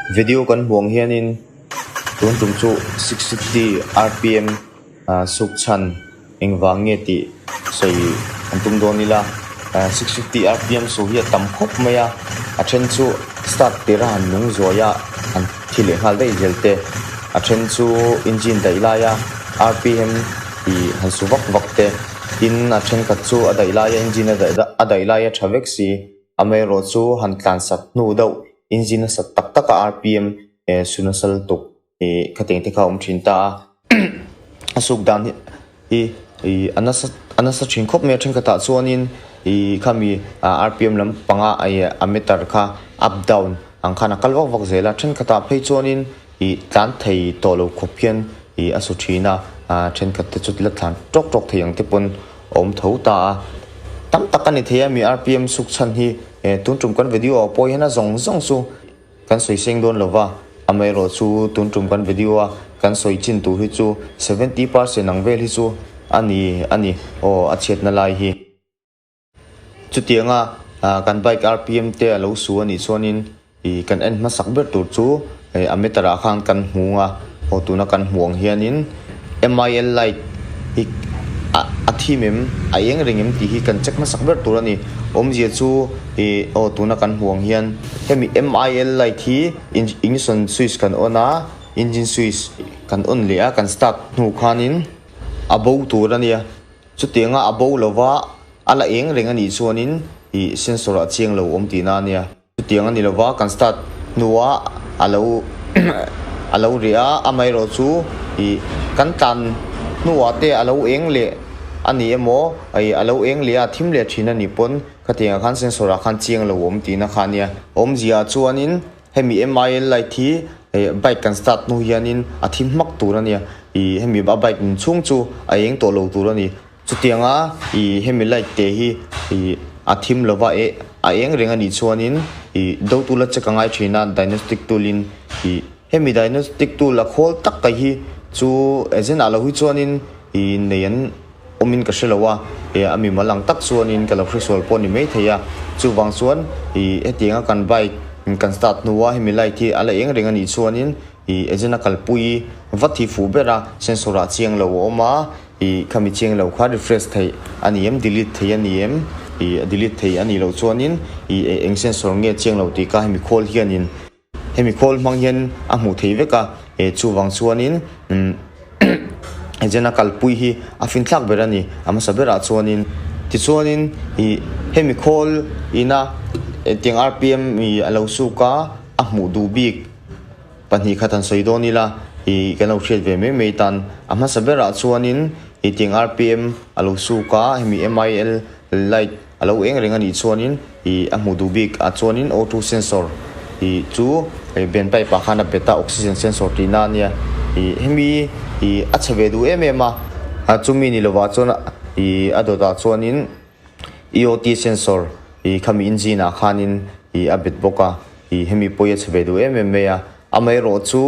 Video kan hmuh ang hianin tun tum chu 650 rpm suk chhan engvang nge tih sawi an tum dawn ila. 650 rpm su hi a tam khawp mai a, a then chu start tir a han nung zuai a, han thi leh nghal daih zel te, a then chu engine daih laia rpm ih han su vak vak te, tin a thenkhat chu a daih laia engine a daih laia tha vek si. Amaherawh chu han tlan sat hnu deuh engine a sat tak tak a rpm su nasa lutuk ih khatiang te kha a awm thin ta a a suk dan hi ih a nasa a nasa thin khawp mai a thenkhatah chuanin ih khami rpm lampanga ih a meter kha up down ang khan a kal vak vak zel a thenkhatah phei chuanin ih tlan thei tawh lo khawp hian ih a su thin a thenkhat te chu la tlan tawk tawk thei ang te pawn a awm tho ta a, tam tak a ni thei a mi rpm suk chhan hi tun tum kan video ah pawh hian a zawng zawng chu kan sawi seng dawn lo va, amaherawh chu tun tum kan video a kan sawi chin tur hi chu 70% ang vel hi chu a ni a ni aw a chhiatna lai hi. Chutianga kan bike rpm te a lo su a nih chuanin Ih kan en hmasak ber tur chu a meter ah khan kan hmu a, aw tuna kan hmuh ang hianin MIL light hi a thim em a eng reng em tih hi kan check hmasak ber tur a ni. Awmzia chu ih aw tuna kan hmuh ang hian hemi MIL light hi ignition switch kan on a, engine switch kan on leh a kan start hnu khanin a bo tur a nia. Chutianga a bo lova a la eng reng a nih chuanin ih sensor ah chiang lo awm tihna a nia. Chutiang a ni lova, kan start hnuah a lo a lo reh a, amaherawh chu ih kan tlan hnuah te a lo eng leh a ni emaw ih a lo eng leh a thim leh thin a nih pawn khatiangah khan sensor ah khan chiang lo awm tihna kha a nia. Awmzia chuanin hemi MIL light hi ih bike kan start hnu hianin a thim hmak tur a nia, ih hemi a bike inchhung chu a eng tawh lo tur a ni. Chutianga ih hemi light te hi ih a thim lova eh a eng reng a nih chuanin ih do tool a check a ngai thin a diagnostic tool in ih hemi diagnostic tool a khawl tak kai hi chu agent ah lo hi chuanin ih nei an awmin ka hre lo a eh a mimal ang tak chuanin ka lo hresual pawh a ni maithei a chuvang chuan ih hetianga kan bike kan start hnua hemi light hi a la eng reng a nih chuanin ih agent a kalpui vat hi fuh ber a sensor ah chiang lo a awm a. Ih khami chiang lo kha refresh theih a ni em, delete theih a ni em, ih delete theih a nih loh chuanin ih eng sensor nge chiang lo tih kha hemi khawl hianin hemi khawl hmang hian a hmuh theih vek a, eh chuvang chuanin umm agent a kalpui hi a finthlak ber a ni a hmasa berah chuanin. Tichuanin ih hemi khawl ina tiang rpm ih a lo suk a a hmuh duh bik. Pahnih khat han sawi dawn ila, ih kan lo hriat ve mai mai tan. A hmasa berah chuanin ih tiang rpm a lo suk a, hemi MIL light a lo eng reng a nih chuanin ih a hmuh duh bik ah chuanin O2 sensor ih chu ben pipe ah khan a bet a, oxygen sensor tihna a nia. Ih hemi ih a chhe ve duh em em a, chumi ni lovah chuan ih a dawtah chuanin EOT sensor ih khami engine ah khanin ih a bet bawk a, ih hemi pawi a chhe ve duh em em mai a. Amaherawh chu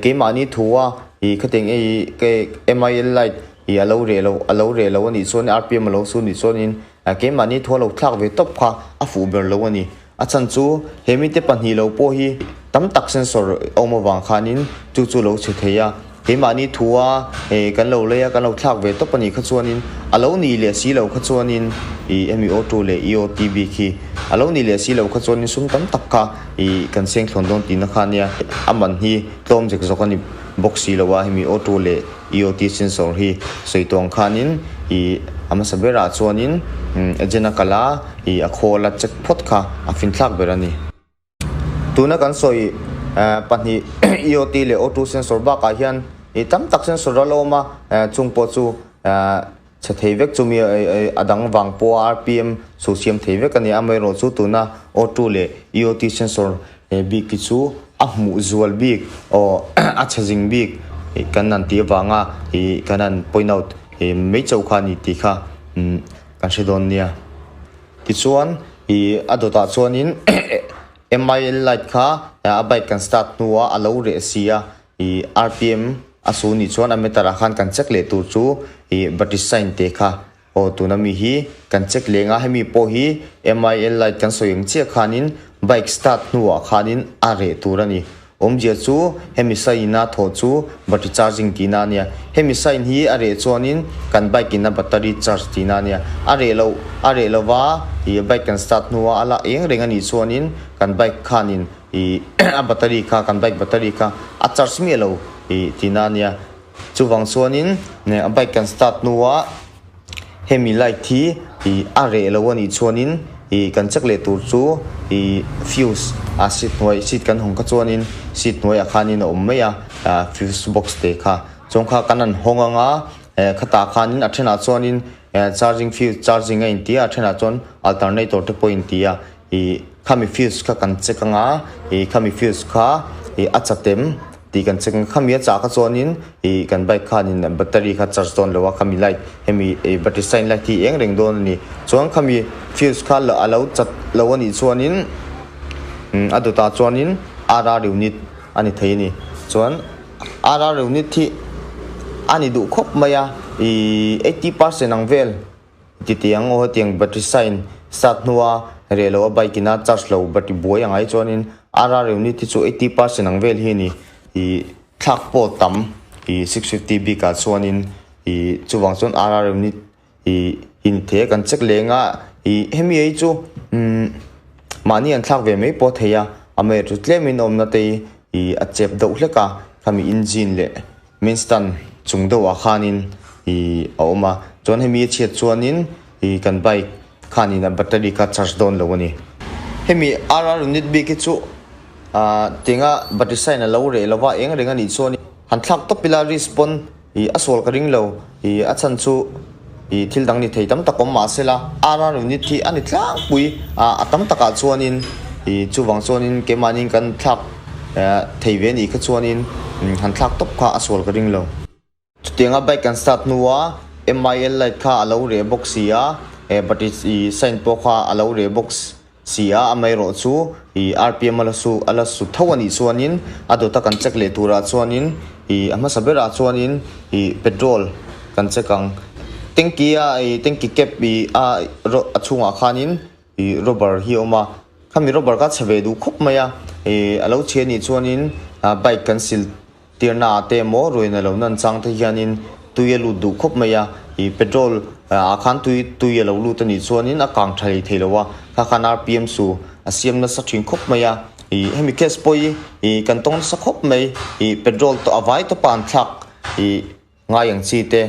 keimahni thu a ih khatiang ih MIL light ih a lo reh loh a lo reh lo a nih chuan rpm a lo su nih chuanin keimahni thu a lo thlak ve tawp kha a fuh ber lo a ni. A chhan chu he mite pahnih lo pawh hi tam tak sensor a awm avang khanin chu chu lo chhe thei a, keimahni thua kan lo lei a, kan lo thlak ve tawp a nih kha chuanin a lo nih leh si lo kha chuanin ih hemi auto leh EOT bik hi a lo nih leh si lo kha chuanin sum tam tak kha ih kan seng thlawn dawn tihna kha ania a man hi tlawm zek zawk a ni bawk si lo a, hemi auto leh EOT sensor hi sawi tawh ang khanin ih a hmasa berah chuanin agent a kal a ih a khawl a check phawt kha a finthlak ber a ni. Tuna kan sawi pahnih EOT leh O2 sensor bakah hian ih tam tak sensor a la awm a, chung pawh chu chhe thei vek chumi a dang vang pawha RPM chu siam thei vek a ni. Amaherawh chu tuna O2 leh EOT sensor bik hi chu a hmuh zual bik aw a chhe zing bik kan han tih avanga ih kan han point out mai chauh kha a ni tih kha kan hre dawn nia. Tichuan ih a dawtah chuanin MIL light kha a bike kan start hnuah a lo reh si a ih rpm a su nih chuan a meter ah khan kan check leh tur chu ih battery sign te kha Aw tuna mi hi kan check leng a, hemi pawh hi MIL light kan sawi ang chiah khanin bike start hnuah khanin a reh tur a ni. Awmzia chu hemi sign a thawh chu battery charging tihna a nia. Hemi sign hi a reh chuanin kan bike in a battery charge tihna a nia. A reh loh a reh lova ih bike kan start hnua a la eng reng a nih chuanin kan bike khanin ih a battery kha kan bike battery kha a charge miah lo ih tihna a nia. Chuvang chuanin a bike kan start hnua hemi light hi ih a reh lo a nih chuanin ih kan check leh tur chu ih fuse a seat hnuai seat kan hawng kha chuanin seat hnuaiah khanin a awm mai a ah fuse box te kha chuan kha kan han hawng ang a eh khatah khanin a thenah chuanin eh charging fuse charging a inti a a thenah chuan alternator te pawh a inti a ih khami fuse kha kan check ang a ih khami fuse kha ih a chatem tih kan check ang khami a chah kha chuanin ih kan bike khanin battery kha charge dawn lo a khami light hemi ih battery sign light hi eng reng dawn a ni chuan khami fuse kha a lo chat lo a nih chuanin umm a dawtah chuanin R R unit a ni thei a ni chuan R R unit hi a ni duh khawp mai a ih eighty percent ang vel. Titiang aw hetiang battery sign start hnua reh loh a bike ina charge lo battery buai ang ai chuanin RR unit hi chu 80% ang vel hi a ni ih thlak pawh tam ih 650 bik ah chuanin ih chuvang chuan RR unit ih inthei a kan check leng a ih hemi hi chu umm mahni an thlak ve mai pawh a thei a amaherawhchu tlemin awmna te hi ih a chep deuh hlek a khami engine leh Main stand chung deuhah khanin ih a awm a, chuan hemi a chhiat chuanin ih kan bike khanin a battery kha charge dawn lo a ni. Hemi RR unit bik hi chu ah tinga battery sign a lo reh lova eng reng a nih chuan han thlak tawp ila risk pawn ih a sual ka ring lo ih a chhan chu ih thil dang ni thei tam tak awm mahsela RR unit hi a ni tlangpui ah a tam takah chuanin ih chuvang chuanin keimahni kan thlak thei ve anih kha chuanin han thlak tawp kha a sual ka ring lo. Chutianga bike kan start hnua MIL light kha a lo reh bawk si a, battery sign pawh kha a lo reh bawk si a, amaherawh chu ih RPM a la su a la su tho anih chuanin a dawta kan check leh turah chuanin ih a hmasa berah chuanin ih petrol kan check ang. Tanky a ih tanky cap ih a a chhungah khanin Ih rubber hi a awm a, khami rubber kha chhe ve duh khawp mai a, ih a lo chhe anih chuanin ah bike kan sil tirna ah te emaw ruain a lo nan chang te hianin tui a lut duh khawp mai a, ih petrol ah khan tui tui a lo lut anih chuanin a kang tha hlei thei lo a, kha khan rpm su a siam nasa thin khawp mai a, ih hemi case pawh hi ih kan tawng nasa khawp mai, ih petrol tawh a vai tawpa an thlak ih. Ngai ang chi te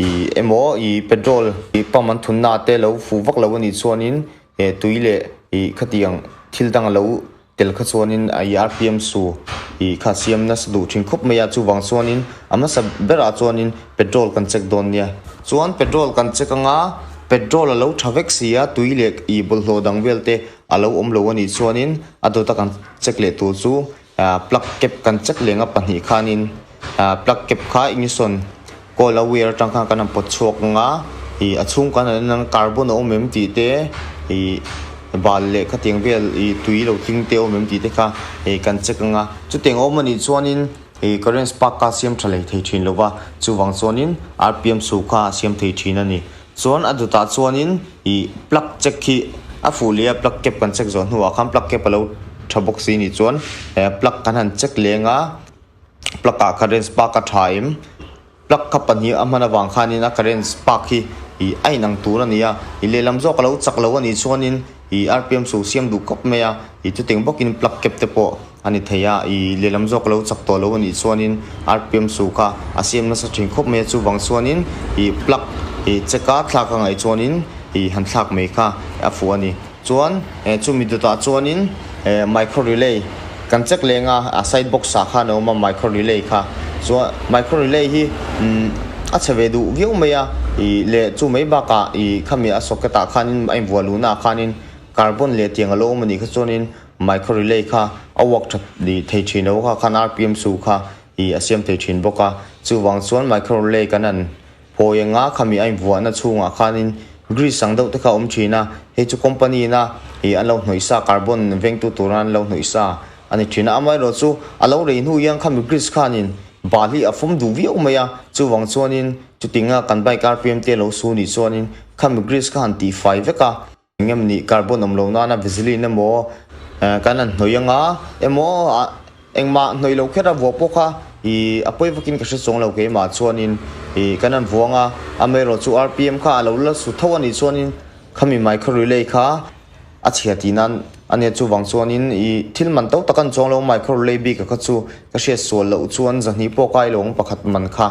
ih emaw ih petrol ih pump an thunna te lo fuh vak lo anih chuanin eh tui leh ih khatiang thil dang a lo tel kha chuanin a ih rpm su ih kha siam nasa duh thin khawp mai a chuvang chuanin a hmasa berah chuanin petrol kan check dawn nia. Chuan petrol kan check anga petrol a lo tha vek si a tui leh ih bawlhhlawh dang vel te a lo awm lo anih chuanin a dawta kan check leh tur chu Plug cap kan check leng a pahnih khanin plug cap kha ignition coil a wire atang khan kan han pawt chhuak ang a ih a chhung kan han en ang carbon a awm em tih te ih bal leh khatiang vel ih tui lo tling te a awm em tih te kha ih kan check ang a chutiang a awm anih chuanin ih current spark kha a siam tha leh thei thin lo va chuvang chuanin rpm su kha a siam thei thin a ni. Chuan a dutah chuanin ih plug check hi a fuh leh a plug cap kan check zawh hnuah khan plug cap a lo tha bawk si nih chuan eh plug kan han check leng a plug ah current spark a tha em plug kha pahnih a hman avang khanin a current spark hi ih a inang tur a ni a ih lehlam zawk a lo chak lo a nih chuanin ih rpm chu siam duh khawp mai a ih chutiang bawkin plug cap te pawh a ni thei a, ih lehlam zawk a lo chak tawh lo a nih chuanin rpm su kha a siam nasa thin khawp mai a, chuvang chuanin ih plug ih check a thlak a ngaih chuanin ih han thlak mai kha a fuh a ni. Chuan eh chumi dawtah chuanin eh micro relay kan check leng a, a side box ah khan a awm a micro relay kha chuan micro relay hi umm a chhe ve duh viau mai a, ih leh chu mai bakah ih khami a socket ah khanin a invuah luhna ah khanin carbon leh tiang a lo awm a nih kha chuanin Micro relay kha a work that thei thin lo kha khan rpm su kha ih a siam thei thin bawk a, chuvang chuan micro relay kan han phawi anga khami a invuahna chhungah khanin grease ang deuh te kha a awm thin a, hei chu company ina ih an lo hnawih sa carbon vengtu tura an lo hnawih sa a ni thin a, amaherawh chu a lo rei hnu hian khami grease khanin bal hi a fawm duh viau mai a, chuvang chuanin chutinga kan bike rpm te lo su nih chuanin khami grease kha han tihfai vek a. Engem nih carbon awm lo nana vaseline emaw kan han hnawih anga emaw Engmah hnawih lo kher a vuah pawh kha ih a pawi vakin ka hre chuang lo keimah chuanin ih kan han vuang a, amaherawh chu RPM kha a lo la su tho a nih chuanin khami micro relay kha a chhia tih nan a nia chuvang chuanin ih thil man to tak a ni chuang lo micro relay bik a kha chu ka hriat sual loh chuan zahnih pawh kai lo ang pakhat man kha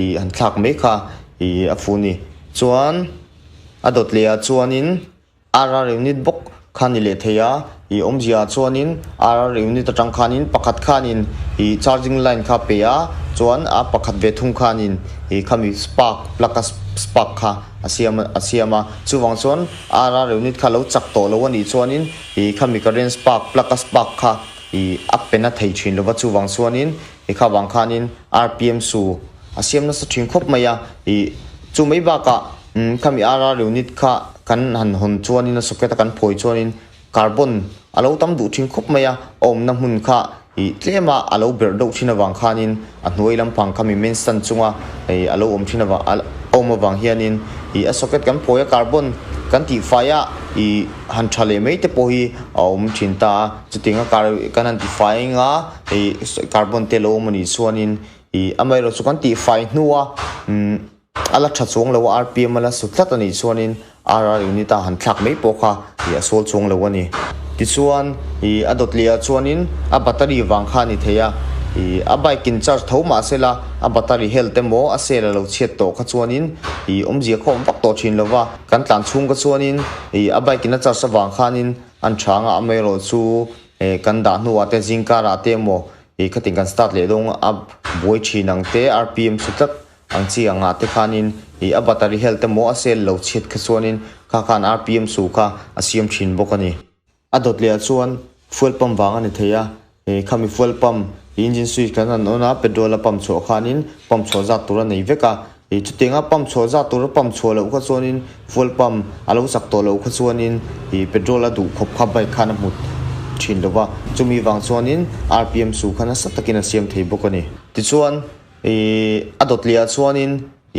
ih han thlak mai kha ih a fu ni chuan a dawt leh ah chuanin. RR unit bawk kha ni leh thei a, ih awmzia ah chuanin RR unit atang khanin pakhat khanin ih charging line kha pe a, chuan a pakhat ve thung khanin ih khami spark plug a spark kha a siam a siam a, chuvang chuan RR unit kha lo chak tawh lo a nih chuanin ih khami current spark plug a spark kha ih a pe na thei thin lova chuvang chuanin ih kha vang khanin RPM su a siam nasa thin khawp mai a, ih chu mai bakah Umm khami RR unit kha kan han hawn chuanin a socket a kan phawi chuanin carbon a lo tam duh thin khawp mai a, a awmna hmun kha ih tlem a a lo berh deuh thin avang khanin a hnuai lampang khami main stand chunga ih a lo awm thin avang a awm avang hianin ih a socket kan phawi a carbon kan tihfai a ih han tha leh mai te pawh hi a awm thin ta a, chutiang a car kan han tifai anga ih carbon te a lo awm anih chuanin ih amaherawhchu kan tihfai hnua umm. A la tha chuang lo a, RPM a la su tlat a nih chuanin RR unit a han thlak mai pawh kha ih a sawl chuang lo a ni. Tichuan ih a dawt leh ah chuanin a battery vang kha a ni thei a, ih a bike in charge tho mah se la a battery health emaw a cell a lo chhiat tawh kha chuanin ih awmzia kha awm vak tawh thin lo va, kan tlan chhung kha chuanin ih a bike in a charge avang khanin an chhang a, amaherawh chu eh kan dah hnuah te zingkarah te emaw ih khatin kan start leh dawn a buai thin ang te RPM su tlat Ang chi angah te khanin ih a battery health emaw a cell lo chhiat kha chuanin kha khan RPM su kha a siam thin bawk a ni. A dawt leh ah chuan fuel pump vang a ni thei a, ih khami fuel pump ih engine switch kan han on a petrol a pump chhuah khanin pump chhuah zat tur a nei vek a, ih chutianga pump chhuah zat tur a pump chhuah loh kha chuanin fuel pump a lo chak tawh loh kha chuanin ih petrol a duh khawp kha bike khan a hmu thin lo va, chumi vang chuanin RPM su kha nasa takin a siam thei bawk a ni. Tichuan. Ih a dawt leh ah chuanin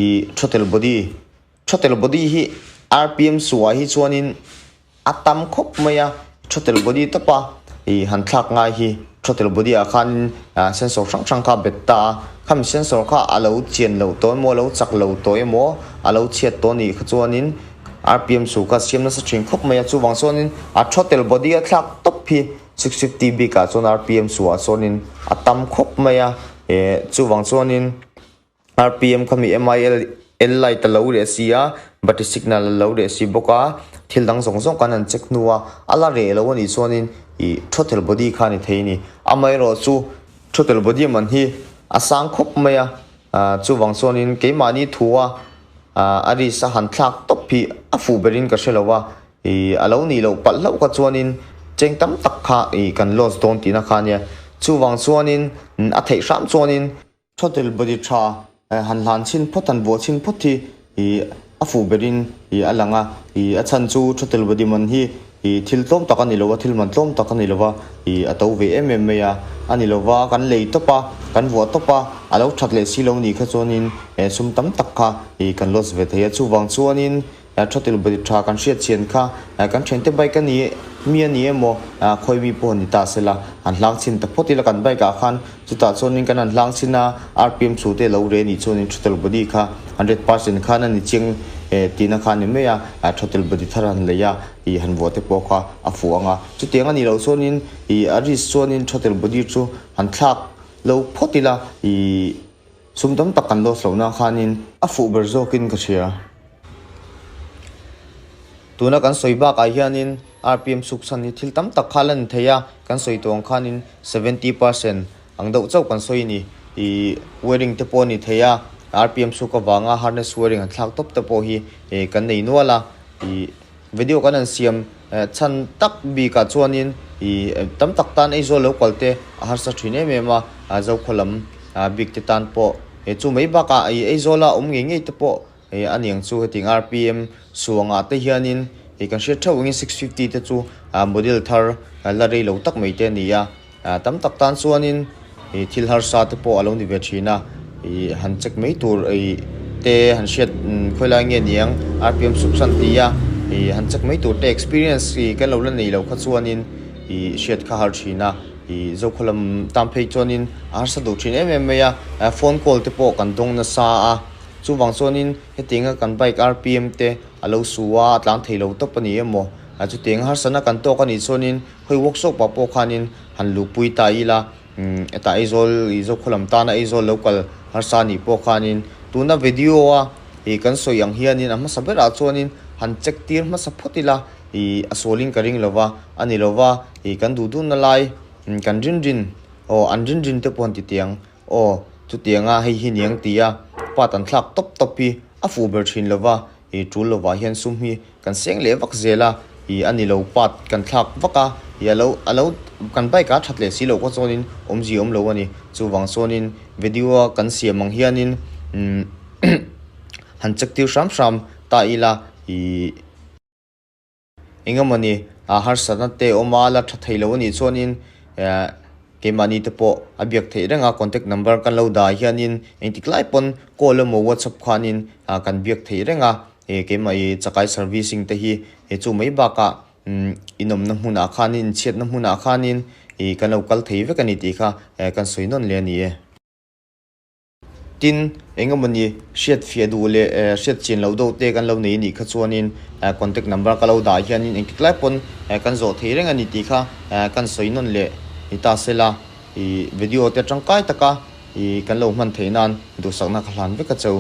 ih throttle body throttle body hi rpm suah hi chuanin a tam khawp mai a throttle body tawpa ih han thlak ngai hi throttle body ah khanin ah sensor hrang hrang kha a bet ta a khami sensor kha a lo chian loh tawh emaw a lo chak lo tawh emaw a lo chhiat tawh anih kha chuanin rpm suh kha siam nasa thin khawp mai a chuvang chuanin a throttle body a thlak tawp hi 650 bik ah chuan rpm suah chuanin a tam khawp mai a. Eh chuvang chuanin rpm kha mi mil l light a lo reh si a battery signal a lo reh si bawk a thil dang zawng zawng kan han check hnu a a la reh lo a nih chuanin ih throttle body kha a ni thei a ni amaherawh chu throttle body man hi a sang khawp mai a ah chuvang chuanin keimahni thu a ah a risk a han thlak tawp hi a fuh berin ka hre lo a Ih a lo nih loh palh hlauh kha chuanin cheng tam tak kha ih kan loss dawn tihna kha ania. Chuvang chuanin a theih hram chuanin throttle body tha han hlan chhin phawt han buah chhin phawt hi ih a fuh berin ih a lang a. Ih a chhan chu throttle body man hi ih thil tlawm tak a ni lo a, thil man tlawm tak a ni lo va, ih a to ve em em mai a. A ni lo va, kan lei tawp a, kan vuah tawp a, a lo that leh si lo nih kha chuanin sum tam tak kha ih kan loss ve thei a. Chuvang chuanin Throttle body tha kan hriat chian kha kan thiante bike a ni mi a ni emaw khawi mi pawh ni ta sela han hlang chhin ta phawt ila kan bike ah khan chutah chuanin kan han hlang chhin a rpm chhu te lo reh anih chuanin throttle body kha 100% khan a ni chiang tihna kha a ni mai a throttle body thar han lei a ih han vuah te pawh kha a fuh ang a chutiang a nih loh chuanin ih a risk chuanin throttle body chu han thlak lo phawt ila ih Sum tam tak kan loss lohna khanin a fuh ber zawkin ka hria. Tuna kan sawi bakah hianin RPM suk chhan hi thil tam tak kha la ni thei a, kan sawi tawh ang khanin 70% ang deuh chauh kan sawi a ni. Ih wiring te pawh a ni thei a, RPM suk avanga harness wiring han thlak tawp te pawh hi kan nei nual a. Ih video kan han siam chhan tak bikah chuanin ih tam tak tan Aizawl lo kal te a harsa thin em em a, Zokhaw lam bik te tan pawh he chu mai bakah ih Aizawla awm ngei ngei te pawh ih a niang chu hetiang rpm suangah te hianin ih kan hriat theuh angin 650 te chu model thar la rei lo tak mai te a ni a. Tam tak tan chuanin ih thil harsa te pawh a lo ni ve thin a, ih han check mai tur ih te han hriat khawi lai nge niang rpm suk san ti a, ih han check mai tur te experience ih kan lo la nei lo kha chuanin ih hriat kha har thin a. Ih Zokhua lam tan phei chuanin a harsa duh thin em em mai a, phone call te pawh kan dawng nasa a, chuvang chuanin hetianga kan bike rpm te a lo su a, a tlang thei lo tawp a ni emaw, chutianga harsatna kan tawk a nih chuanin khawi workshop ah pawh khanin han luhpui ta ila, hetah Aizawl ih Zokhua lam tana Aizawl lo kal harsa a nih pawh khanin tuna video a ih kan sawi ang hianin a hmasa berah chuanin han check tir hmasa phawt ila. Ih a sualin ka ring lova, a ni lova, ih kan duh duhna lai kan rin rin, aw an rin rin te pawh an ti tiang, aw chutianga hei hi niang tia part an thlak tawp tawp hi a fuh ber thin lova, ih tul lovah hian sum hi kan seng leh vak zel a, ih a ni lo part kan thlak vak a, ih a lo a lo kan bike a that leh si loh kha chuanin awmzia awm lo a ni, chuvang chuanin video a kan siam ang hianin umm han check tir hram hram ta ila ih. Engemawni a harsatna te awm a la tha thei lo a nih chuanin eh keimahni te pawh a biak theih reng a contact number kan lo dah hianin engtik lai pawn call emaw whatsapp khanin ah kan biak theih reng a eh keimah ih chakai servicing te hi eh chu mai bakah umm inawmna hmunah khanin inchhiatna hmunah khanin ih kan lo kal thei vek a ni tih kha eh kan sawi nawn leh a ni e. Tin, engemawni hriat fiah duh leh hriat chian loh deuh te kan lo nei anih kha chuanin contact number ka lo dah hianin engtik lai pawn kan zawh thei reng a ni tih kha kan sawi nawn leh ni ta se la, ih video te tangkai taka ih kan lo hman theih nan duhsakna ka hlan vek a cheu.